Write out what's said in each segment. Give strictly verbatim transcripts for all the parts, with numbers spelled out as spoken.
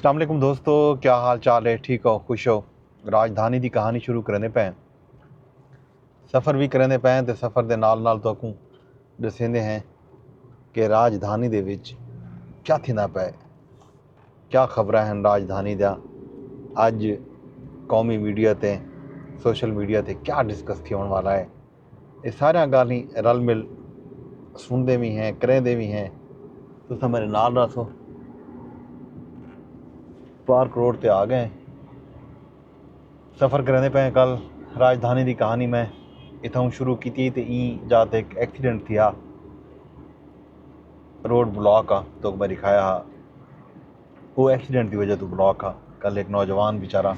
السلام علیکم دوستو، کیا حال چال ہے؟ ٹھیک ہو؟ خوش ہو؟ راجدھانی دی کہانی شروع کریندے پئے ہیں۔ سفر وی کریندے پئے ہیں تے سفر دے نال نال تہاکوں ݙسیندے ہیں کہ راجدھانی دے وچ کیا تھیندا پئے، کیا خبراں ہن راجدھانی دا۔ اڄ قومی میڈیا تے، سوشل میڈیا تے کیا ڈسکس تھیوݨ والا ہے، اے ساریاں ڳالھیں رل مل سݨدے وی ہیں، کریندے وی ہیں۔ تساں میݙے نال رہسو۔ پارک روڈ تے آ ڳئے ہیں۔ سفر کریندے پئے ہیں۔ کل راجدھانی دی کہانی میں اتھاؤں شروع کیتی تے ایں جا تے ہک ایکسیڈنٹ تھیا۔ روڈ بلاک آ، تہاکوں میں ݙکھایا ہا۔ او ایکسیڈنٹ دی وجہ توں بلاک ہا۔ کل ہک نوجوان بیچارہ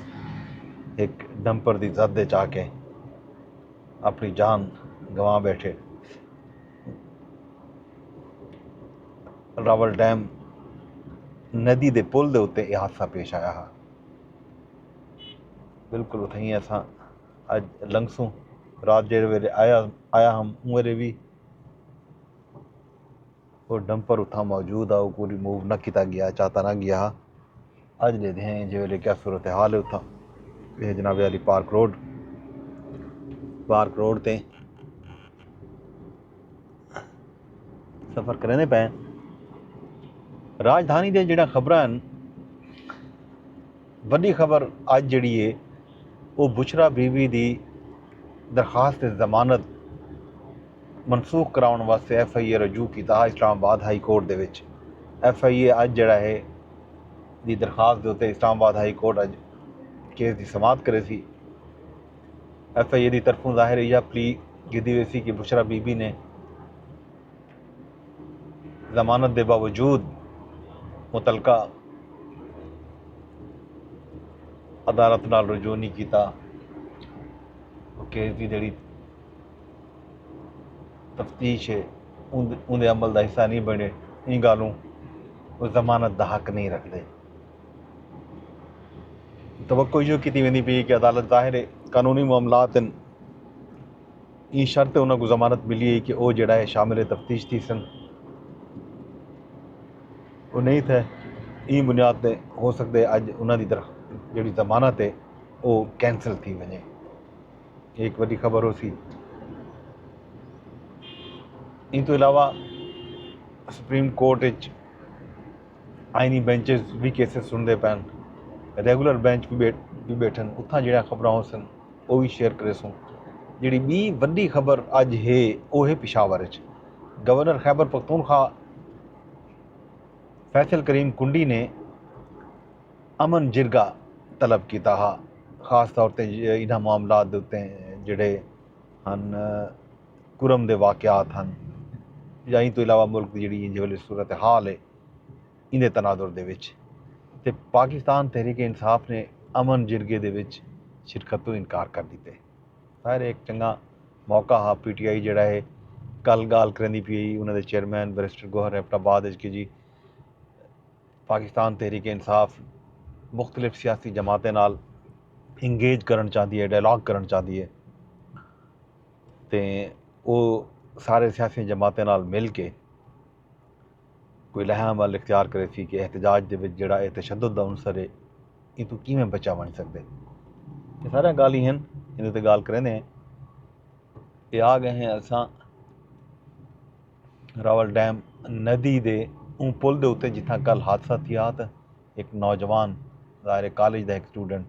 ہک ڈمپر دی زد اچ آ کے اپݨی جان گنوا ٻیٹھے۔ راول ڈیم ندی دے پل دے اتے اے حادثہ پیش آیا ہا۔ بالکل اتھائیں اساں اڄ لنگھسوں۔ رات جیڑھے ویلے آیا، آیا ہم، اوں ویلے وی او ڈمپر اتھاں موجود ہا، اوکوں ریموو نہ کیتا ڳیا، چاتا نہ ڳیا ہا۔ اڄ ݙیہدے ہیں جے ویلے کیا صورتحال ہے اتھاں۔ اے جناب عالی پارک روڈ، پارک روڈ تے سفر کریندے پئے ہیں۔ راجدھانی دے جیڑھیاں خبراں ہن، وݙی خبر اڄ جیڑھی ہے، او بشریٰ بی بی دی درخواست ضمانت منسوخ کراوݨ واسطے ایف آئی اے رجوع کیتا ہا اسلام آباد ہائی کورٹ دے وچ۔ ایف آئی اے اڄ جیڑھا ہے دی درخواست دے اتے اسلام آباد ہائی کورٹ اڄ کیس دی سماعت کریسی۔ ایف آئی اے دی طرفوں ظاہر ایہا پلی گھدی ویسی کہ بشریٰ بی بی نے ضمانت دے باوجود متعلقہ عدالت نال رجوع نہیں کیتا، کیس دی جیڑھی تفتیش ہے اوندے عمل دا حصہ نہیں بݨے، ایں ڳالھوں او ضمانت دا حق نہیں رکھدے۔ توقع ایہو کیتی ویندی پئی کہ عدالت ظاہر ہے قانونی معاملات ہن، ایں شرط تے انہاں کوں ضمانت ملی ہے کہ او جیڑھا ہے شامل تفتیش تھیسن۔ او نہیں تھئے، ایں بنیاد تے ہو سڳدے اڄ انہاں دی طرف جیڑھی ضمانت ہے او کینسل تھی ونڄے۔ اے ہک وݙی خبر ہوسی۔ ایں توں علاوہ سپریم کورٹ اچ آئینی بینچز وی کیسز سݨدے پئن، ریگولر بینچ وی ٻیٹھ-، وی ٻیٹھن، اتھاں جیڑھیاں خبراں ہوسن او وی شیئر کریسوں۔ جیڑھی ٻی وݙی خبر اڄ ہے او ہے پشاور اچ گورنر خیبر پختونخوا فیصل کریم کنڈی نے امن جرگہ طلب کیتا ہا، خاص طور تے انہاں معاملات دے اتے جیڑھے ہن کرم دے واقعات ہن یا ایں توں علاوہ ملک دی جیڑھی ایں ویلے صورتحال ہے ایندے تناظر دے وچ، تے پاکستان تحریک انصاف نے امن جرگے دے وچ شرکت توں انکار کر ݙتے۔ ظاہر ہے ہک چنڳا موقع ہا، پی ٹی آئی جیڑھا ہے کل ڳالھ کریندی پئی ہئی انہاں دے چیئرمین بیرسٹر گوہر ایبٹ آباد اچ کہ جی پاکستان تحریک انصاف مختلف سیاسی جماعتیں نال انگیج کرݨ چاہندی ہے، ڈائیلاگ کرݨ چاہندی ہے تے او سارے سیاسی جماعتیں نال مل کے کوئی لائحہ عمل اختیار کریسی کہ احتجاج دے وچ جیڑھا اے تشدد دا عنصر اے، ایں توں کیویں بچا ونڄ سڳدے۔ اے ساریاں ڳالھیں ہن، ایندے تے ڳالھ کریندے ہیں۔ اے آ ڳئے ہیں اساں راول ڈیم ندی دے اوں پل دے اتے جتھاں کل حادثہ تھیا ہا تے ہک نوجوان، ظاہر ہے کالج دا ہک اسٹوڈنٹ،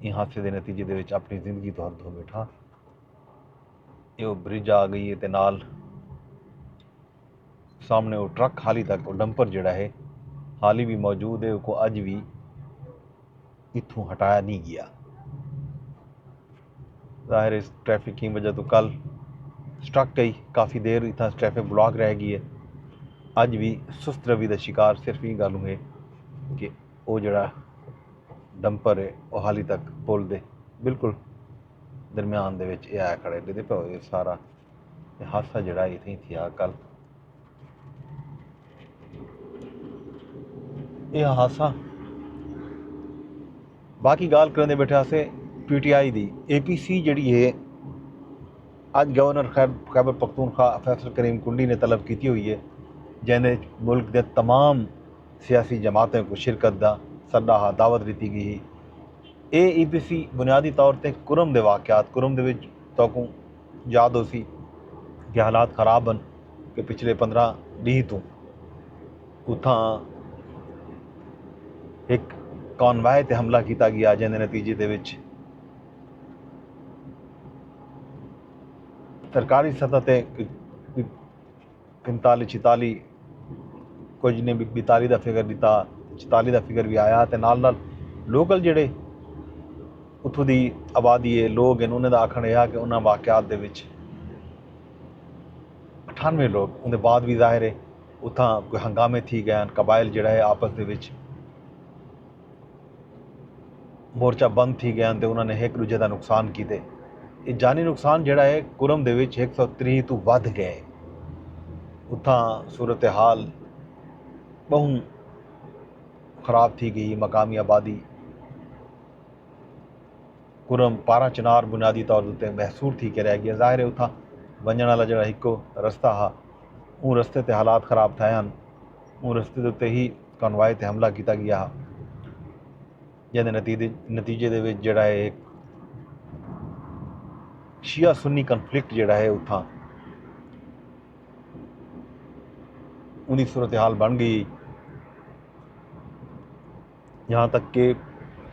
ایں حادثے دے نتیجے دے وچ اپݨی زندگی توں ہتھ دھو ٻیٹھا۔ اے او برج آ ڳئی ہے تے نال سامݨے او ٹرک حالی تک، او ڈمپر جیڑھا ہے حالی وی موجود ہے، اوکوں اڄ وی اتھوں ہٹایا نی ڳیا۔ ظاہر ہے اس ٹریفک کیں وجہ توں کل سٹرک کئی، کافی دیر اتھاں ٹریفک بلاک رہ ڳئی ہے۔ اڄ وی سست روی دا شکار صرف ایں ڳالھوں ہے کہ او جیڑھا ڈمپر ہے او حالی تک پل دے بالکل درمیان دے وچ اے آیا کھڑے، ݙیہدے پئے ہو اے سارا اے حادثہ جیڑھا اتھیں تھیا کل۔ اے حادثہ۔ باقی ڳالھ کریندے ٻیٹھے ہاسے پی ٹی آئی دی۔ اے پی سی جیڑھی ہے اڄ گورنر خیب-، خیبر پختونخوا فیصل کریم کنڈی نے طلب کیتی ہوئی ہے، جیندے ملک دے تمام سیاسی جماعتیں کوں شرکت دا سݙا ہا، دعوت ݙتی ڳئی ہی۔ اے ای پی سی بنیادی طور تے کرم دے واقعات، کرم دے وچ تہاکوں یاد ہوسی کہ حالات خراب ہن کہ پچھلے پندرہ ݙینھ توں اتھاں ہک کانوائے تے حملہ کیتا ڳیا، جیندے نتیجے دے وچ سرکاری سطح تے کوئی پنتالی، چھتالی، کجھ نے ٻتالی دا فگر ݙتا، چھتالی دا فگر وی آیا، تے نال نال لوکل جیڑھے اتھوں دی آبادی ہے، لوگ ہن، انہاں دا آکھݨ اے ہا کہ انہاں واقعات دے وچ اٹھانوے لوگ اوندے بعد وی، ظاہر ہے، اتھاں کوئی ہنگامے تھی ڳئے ہن، قبائل جیڑھا ہے آپس دے وچ مورچہ بند تھی ڳئے ہن تے انہاں نے ہک ݙوجھے دا نقصان کیتے۔ اے جانی نقصان جیڑھا ہے کرم دے وچ ہک سو تریہہ توں ودھ ڳئے۔ اتھاں صورتحال ٻہوں خراب تھی ڳئی، مقامی آبادی کرم پارا چنار بنیادی طور تے محصور تھی کے رہ ڳئی۔ ظاہر ہے اتھاں ونڄݨ والا جیڑھا ہکو رستہ ہا، اوں رستے تے حالات خراب تھئے ہن، اوں رستے دے اتے ہی کانوائے تے حملہ کیتا ڳیا ہا، جیندے نتیجے نتیجے دے وچ جیڑھا ہے ہک شیعہ سنی کنفلکٹ جیڑھا ہے اتھاں اوندی صورتحال بݨ ڳئی۔ یہاں تک کہ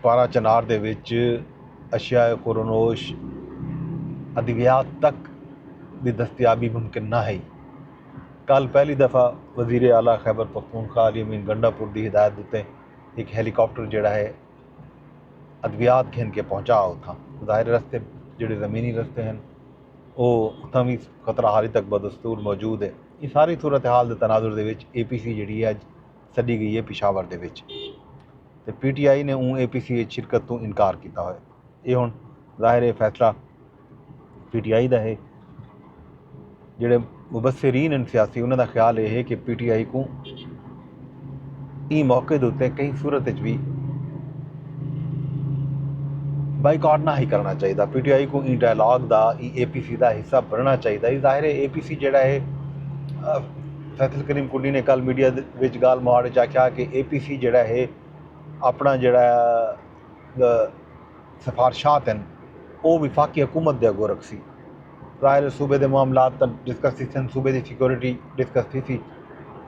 پارا چنار دے وچ اشیاء خورونوش، ادویات تک دی دستیابی ممکن نہ ہئی۔ کل پہلی دفعہ وزیر اعلیٰ خیبر پختونخوا علی امین گنڈا پور دی ہدایت اتے ہک ہیلی کاپٹر جیڑھا ہے ادویات گھن کے پہنچا اتھاں۔ ظاہر رستے جیڑھے زمینی رستے ہن، او اتھاں وی خطرہ حالی تک بدستور موجود ہے۔ ایں ساری صورتحال دے تناظر دے وچ اے پی سی جیڑھی ہے اڄ سݙی ڳئی ہے پشاور دے وچ، تے پی ٹی آئی نے اوں اے پی سی اچ شرکت توں انکار کیتا ہوئے۔ اے ہݨ ظاہر ہے فیصلہ پی ٹی آئی دا ہے۔ جیڑھے مبصرین ہن سیاسی، انہاں دا خیال اے ہے کہ پی ٹی آئی کوں ایں موقع دے اتے کہیں صورت اچ وی بائیکاٹ نہ ہی کرݨا چاہیدا۔ پی ٹی آئی کوں ایں ڈائیلاگ دا، ایں اے پی سی دا حصہ بݨݨا چاہیدا۔ اے ظاہر ہے اے پی سی جیڑھا ہے، فیصل کریم کنڈی نے کل میڈیا وچ ڳالھ مہاڑ وچ آکھیا کہ اے پی سی جیڑھا ہے اپݨا جیڑھا سفارشات ہن، او وفاقی حکومت دے اڳوں رکھسی۔ ظاہر ہے صوبے دے معاملات تاں ڈسکس تھیسن، صوبے دی سیکیورٹی ڈسکس تھیسی،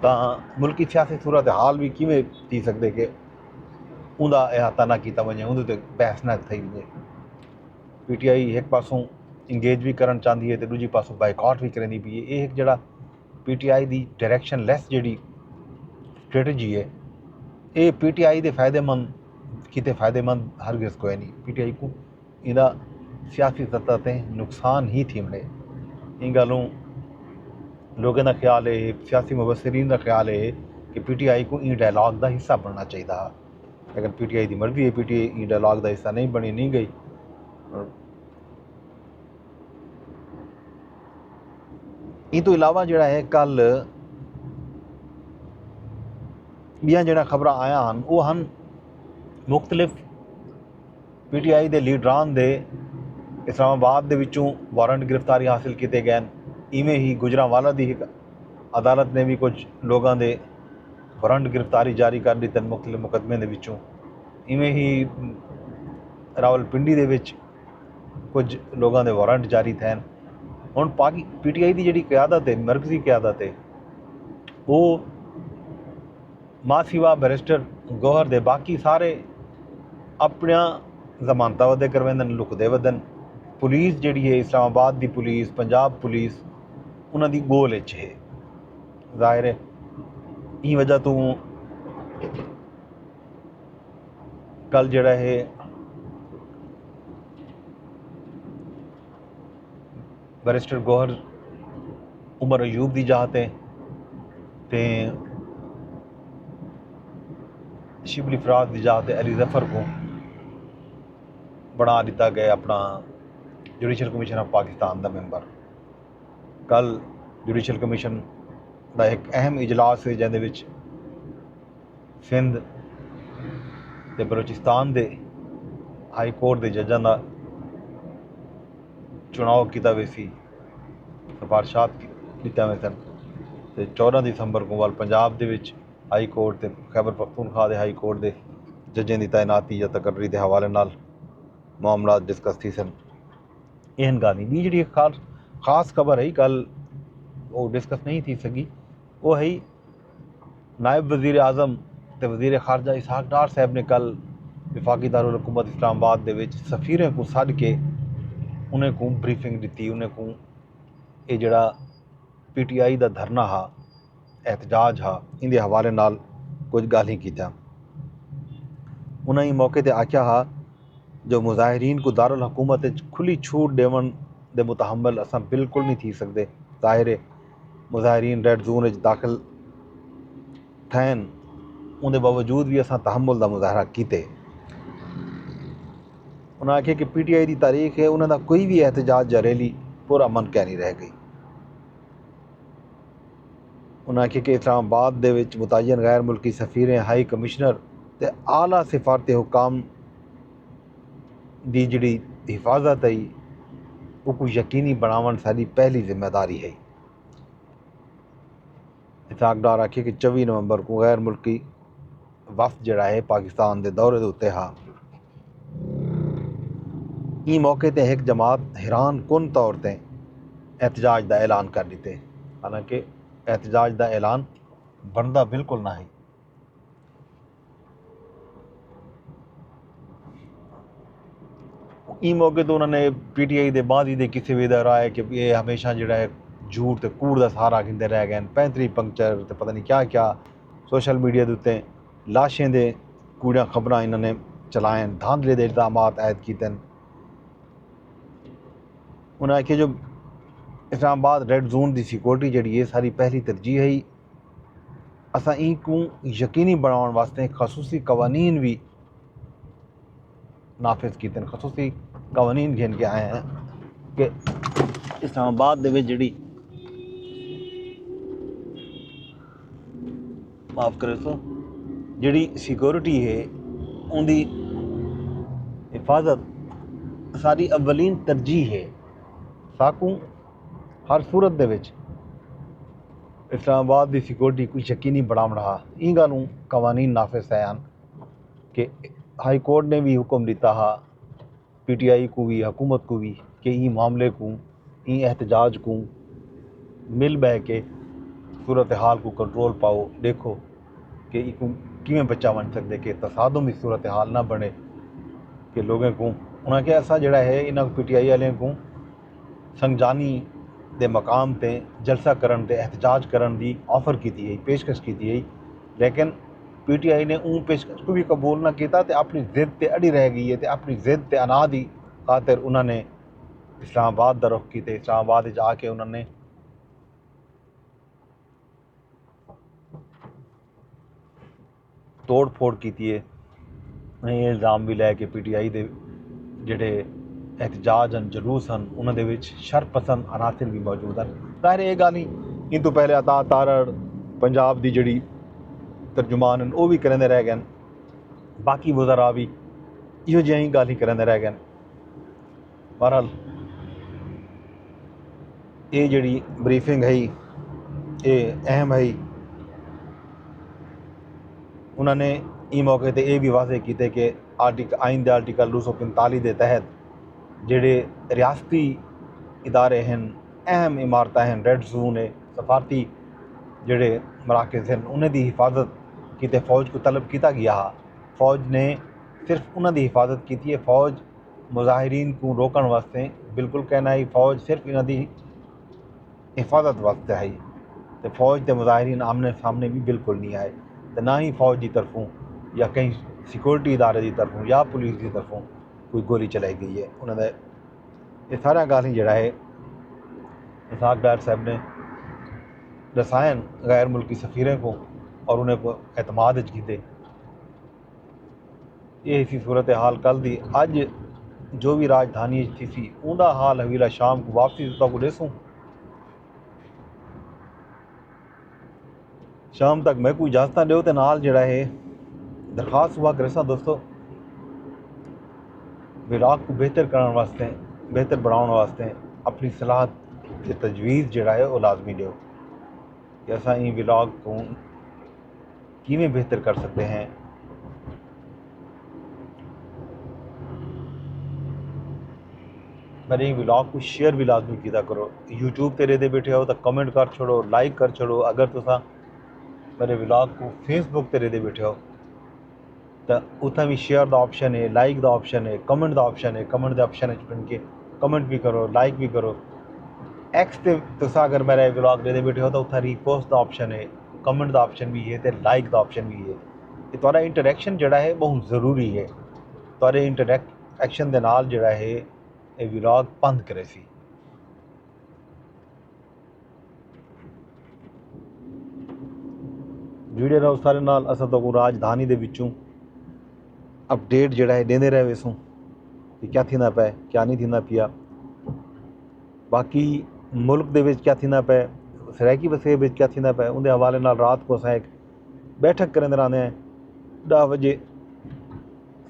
تاں ملکی سیاسی صورتحال وی کیویں تھی سڳدے کہ اوندا احاطہ نہ کیتا ونڄے، اوندے تے بحث نہ تھئی ونڄے۔ پی ٹی آئی ہک پاسوں انگیج وی کرݨ چاہندی ہے تے ݙوجھی پاسوں بائیکاٹ وی کریندی پئی ہے۔ اے ہک جیڑھا پی ٹی آئی دی ڈائریکشن لیس جیڑھی اسٹریٹجی ہے، اے پی ٹی آئی دے فائدے مند کیتے فائدہ مند ہرگز کوئے نی۔ پی ٹی آئی کوں ایندا سیاسی سطح تے نقصان ہی تھیوݨے۔ ایں ڳالھوں لوکیں دا خیال ہے، سیاسی مبصرین دا خیال ہے کہ پی ٹی آئی کوں ایں ڈائیلاگ دا حصہ بݨݨا چاہیدا ہا، لیکن پی ٹی آئی دی مرضی ہے، پی ٹی آئی ایں ڈائیلاگ دا حصہ نہیں بݨی، نہیں ڳئی۔ ایں توں علاوہ جیڑھا ہے کل ٻیاں جیڑھیاں خبراں آیاں ہن، او ہن مختلف پی ٹی آئی دے لیڈران دے اسلام آباد دے وچوں وارنٹ گرفتاری حاصل کیتے ڳئے ہن۔ ایویں ہی گوجرانوالہ دی ہک عدالت نے وی کجھ لوگاں دے وارنٹ گرفتاری جاری کر ݙتن مختلف مقدمے دے وچوں۔ ایویں ہی راولپنڈی دے وچ کجھ لوگاں دے وارنٹ جاری تھئن۔ ہݨ پاکی پی ٹی آئی دی جیڑھی قیادت ہے، مرکزی قیادت ہے، او ماں سوا بیرسٹر گوہر دے باقی سارے اپݨیاں ضمانتاں ودے کرویندن، لکدے ودن۔ پولیس جیڑھی ہے، اسلام آباد دی پولیس، پنجاب پولیس، انہاں دی ڳول اچ ہے۔ ظاہر ہے ایں وجہ توں کل جیڑھا ہے بیرسٹر گوہر عمر ایوب دی جاہ تے تے شبلی فراز دی جاہ تے علی ظفر کوں بݨا ݙتا ڳئے اپݨا جوڈیشل کمیشن آف پاکستان دا ممبر۔ کل جوڈیشل کمیشن دا ہک اہم اجلاس ہے، جیندے وچ سندھ تے بلوچستان دے ہائی کورٹ دے ججاں دا چݨاؤ کیتا ویسی، سفارشات ݙتیاں ویسن۔ تے چودہ دسمبر کوں ول پنجاب دے وچ ہائی کورٹ تے خیبر پختونخوا دے ہائی کورٹ دے ججیں دی تعیناتی یا تقرری دے حوالے نال معاملات ڈسکس تھیسن۔ اہن گالھیں۔ ٻی جیڑھی خاص خاص خبر ہئی کل، او ڈسکس نہیں تھی سڳی، او ہئی نائب وزیر اعظم تے وزیر خارجہ اسحاق ڈار صاحب نے کل وفاقی دارالحکومت اسلام آباد دے وچ سفیریں کوں سݙ کے انہیں کوں بریفنگ ݙتی، انہیں کوں اے جیڑھا پی ٹی آئی دا دھرنا ہا، احتجاج ہا، ایندے حوالے نال کجھ ڳالھیں کیتیاں۔ انہاں ایں موقع تے آکھیا ہا جو مظاہرین کوں دارالحکومت اچ کھلی چھوٹ ݙیوݨ دے متحمل اساں بالکل نی تھی سڳدے۔ ظاہر ہے مظاہرین ریڈ زون اچ داخل تھئن، اوندے باوجود وی اساں تحمل دا مظاہرہ کیتے۔ انہاں آکھیا کہ پی ٹی آئی دی تاریخ ہے، انہاں دا کوئی وی احتجاج یا ریلی پر امن کینی رہ ڳئی۔ انہاں آکھیا کہ اسلام آباد دے وچ متعین غیر ملکی سفیریں، ہائی کمشنر تے اعلی سفارتی حکام دی جیڑھی حفاظت ہئی، اوکوں یقینی بݨاوݨ ساݙی پہلی ذمہ داری ہئی۔ اسحاق ڈار آکھیا کہ چوی نومبر کوں غیر ملکی وفد جیڑھا ہے پاکستان دے دورے دے اتے ہا۔ ایں موقع تے ہک جماعت حیران کن طور تے احتجاج دا اعلان کر ݙتے، حالانکہ احتجاج دا اعلان بݨدا بالکل نہ ہئی۔ ایں موقع تے انہاں نے پی ٹی آئی دے ماضی دے قصے وی دہرائے کہ اے ہمیشہ جیڑھا ہے جھوٹ تے کوڑ دا سہارا گھندے رہ ڳئن، پینتری پنکچر تے پتہ نہیں کیا کیا سوشل میڈیا دے اتے لاشیں دے کوڑیاں خبراں انہاں نے چلائن، دھاندلے دے الزامات عائد کیتن۔ انہاں آکھیا جو اسلام آباد ریڈ زون دی سیکورٹی جیڑھی ہے ساݙی پہلی ترجیح ہئی، اساں ایں کوں یقینی بݨاوݨ واسطے خصوصی قوانین وی نافذ کیتے ہیں، خصوصی قوانین گھن کے آئے ہیں کہ اسلام آباد دے وچ جڑی، معاف کرے سو، جڑی سیکورٹی ہے، اوندی حفاظت ساری اولین ترجیح ہے۔ ساکوں ہر صورت دے وچ اسلام آباد دی سیکورٹی کوں یقینی بݨاوݨا ہا۔ ایں ڳالھوں قوانین نافذ تھئے ہن کہ ہائی کورٹ نے وی حکم ݙتا ہا، پی ٹی آئی کوں وی، حکومت کوں وی، کہ ایں معاملے کوں، ایں احتجاج کوں مل ٻہہ کے صورتحال کوں کنٹرول پاؤ، ݙیکھو کہ ایکوں کیویں بچا ونڄ سڳدے کہ تصادم دی صورتحال نہ بݨے کہ لوگیں کوں، انہاں کہ اساں جڑا ہے انہاں پی ٹی آئی والیں کوں سنگجانی دے مقام تے جلسہ کرݨ تے احتجاج کرݨ دی آفر کیتی ہئی، پیشکش کیتی ہئی، لیکن پی ٹی آئی نے اوں پیشکش کوں وی قبول نہ کیتا تے اپݨی ضد تے اڑی رہ ڳئی ہے تے اپݨی ضد تے انا دی خاطر انہاں نے اسلام آباد دا رخ کیتے۔ اسلام آباد وچ آ کے انہاں نے توڑ پھوڑ کیتی ہے۔ انہیں یہ الزام بھی لائے کہ پی ٹی آئی دے جڑے احتجاج ہن، جلوس ہن، انہاں دے وچ شر پسند عناصر بھی موجود ہن۔ ظاہر ہے یہ گالھیں ان تو پہلے عطا تارڑ پنجاب دی جڑی ترجمان ہن، او بھی کریندے رہ گئے ہن، باقی وزراء بھی ایہو جہیاں ہی گالھیں کریندے رہ گئے ہن۔ بہرحال، اے جڑی بریفنگ ہئی، اے اہم ہئی۔ انہاں نے ایں موقع تے اے بھی واضح کیتے کہ آرٹیک-، آئین دے آرٹیکل ݙو سو پنتالیس دے تحت جڑے ریاستی ادارے ہن، اہم عمارتاں ہن، ریڈ زون ہے، سفارتی جڑے مراکز ہن، انہیں دی حفاظت کیتے فوج کو طلب کیتا گیا ہا۔ فوج نے صرف انہاں دی حفاظت کیتی ہے۔ فوج مظاہرین کوں روکݨ واسطے بالکل کائناں ہئی، فوج صرف انہاں دی حفاظت واسطے ہئی۔ تے فوج تے مظاہرین آمنے سامنے بھی بالکل نہیں آئے، تے نہ ہی فوج دی طرفوں یا کہیں سیکورٹی ادارے دی طرفوں یا پولیس دی طرفوں کوئی گولی چلائی گئی ہے۔ انہاں دے یہ سارا گالھیں جڑا ہے اسحاق ڈار صاحب نے ݙسائن غیر ملکی سفیریں کو اور انہیں کو اعتماد اچ کیتے۔ یہ اسی صورتحال کل دی۔ اڄ جو بھی راجدھانی اچ تھیسی، اوندا حال حویلہ شام کو واپسی تہاکوں ݙیسوں۔ شام تک میکوں اجازتاں ݙیو تے نال جڑا ہے درخواست ہوا کریساں دوستو، ولاگ کو بہتر کرݨ واسطے، بہتر بݨاوݨ واسطے اپݨی صلاح تے تجویز جڑا ہے او لازمی ݙیو کہ اساں ایں ولاگ کو کیویں بہتر کر سڳدے ہیں۔ میرے ولاگ کو شیئر بھی لازمی کیتا کرو۔ یوٹیوب تے رہدے بیٹھے ہو تو کمنٹ کر چھوڑو، لائک کر چھوڑو۔ اگر تساں میرے ولاگ کو فیس بک تے رہدے بیٹھے ہو تو اتھاں بھی شیئر دا آپشن ہے، لائک دا آپشن ہے، کمنٹ دا آپشن ہے۔ کمنٹ دے آپشن وچ بن کے کمنٹ بھی کرو، لائک بھی کرو۔ ایکس تے تساں اگر میرے ولاگ رہدے بیٹھے ہو تو اتھاں ریپوسٹ دا آپشن ہے، کمنٹ دا آپشن بھی ہے تے لائک دا آپشن بھی ہے۔ یہ تہاڈا انٹریکشن جڑا ہے بہت ضروری ہے۔ تہاڈے انٹریکشن دے نال جڑا ہے یہ ولاگ پند کرے سی۔ جڑے رہو سارے نال۔ اساں تہاکوں راجدھانی دے وچوں اپڈیٹ جڑا ہے ڈیندے رہ ویسوں کہ کیا تھیندا پے، کیا نہیں تھیندا پیا۔ باقی ملک دے وچ کیا تھیندا پے، سرائیکی وسیب وچ کیا تھیندا پے، اون دے حوالے نال رات کو اساں ایک بیٹھک کریندے رہندے ہیں۔ ڈاہ وجے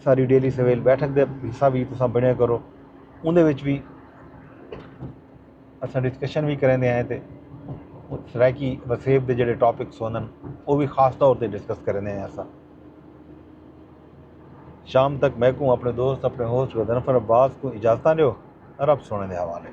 ساری ڈیلی سویل بیٹھک دے حصہ بھی تساں بنیا کرو۔ اون دے وچ بھی اساں ڈسکشن بھی کریندے ہیں تے سرائیکی وسیب دے جڑے ٹاپکس ہوندن، وہ بھی خاص طور تے ڈسکس کریندے ہیں اساں۔ شام تک میکوں اپنے دوست، اپنے ہوسٹ غضنفر عباس کو اجازتاں ڈیو۔ رب سونے دے حوالے۔